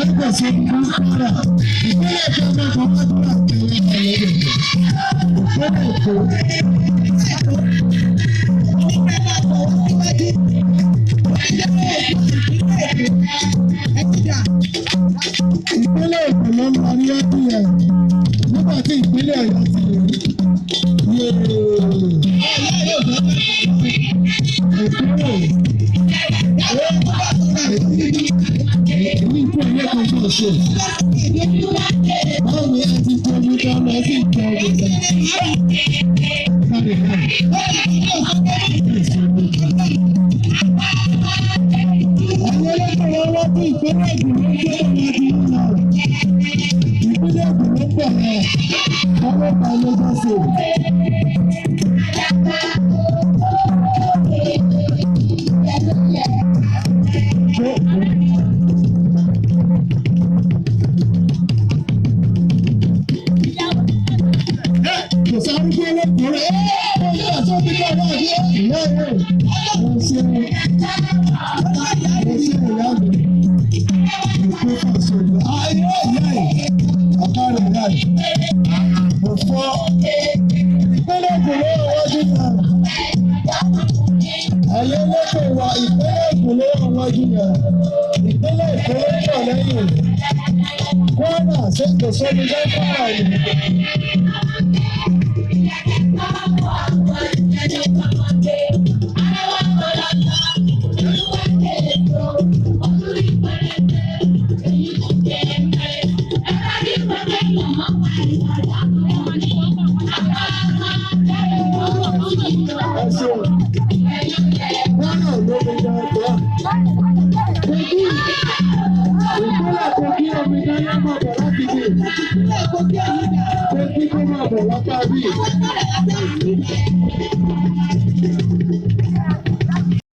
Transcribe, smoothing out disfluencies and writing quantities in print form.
Wọ́n kò sí ní Kwara. Ìpínlẹ̀ Èkó náà kọ́ wá tó àtẹ̀wé ọ̀lẹ́dẹ̀. Ìpínlẹ̀ Èkó. Ìpínlẹ̀ Èkó ló ń lọ ní ọdún yẹn. Nígbà tí ìpínlẹ̀ Ọ̀yọ́ ti lè rí. Èmi kú ilé kan fún ọ̀ṣọ́. Báwo ni ẹ ti kọ omi kan lọ sí ìjọ ọ̀gbìn? Kárí náà. Àwọn ẹlẹ́gbẹ̀rún wọn wá fún ìpínlẹ̀ Ògùn ló ń gbé wọn di nínú. Ìpínlẹ̀ Ògùn ló ń bọ̀ yẹn. Ọwọ́ pa ló bá ṣe. Kò sárúgbó lóko rẹ̀. Ó yẹ kó bí kọ́ náà dé. Ìyá rẹ̀ mo ṣe mo ṣe ìyá mi. Ìpín kan ṣòro. Ayé ìyá yìí. Ọ̀gá rẹ̀ ìyá yìí. Mo fọ́. Ìpínlẹ̀ Ògùn ló wà wájú náà. Ẹ̀yẹ́ lóko wa ìpínlẹ̀ Ògùn ló wà wájú yẹn. Ìpínlẹ̀ Èkó ló ń bọ̀ lẹ́yìn. Kwara ṣe kò sómi jẹ́ Kwara yìí. Ẹ ṣeun. Kwara ló mi jẹ́ ẹ̀kọ́. Kogi ìpínlẹ̀ Kogi omi dáná máa bọ̀ láti bí. Kogi kó máa bọ̀ lápá bí.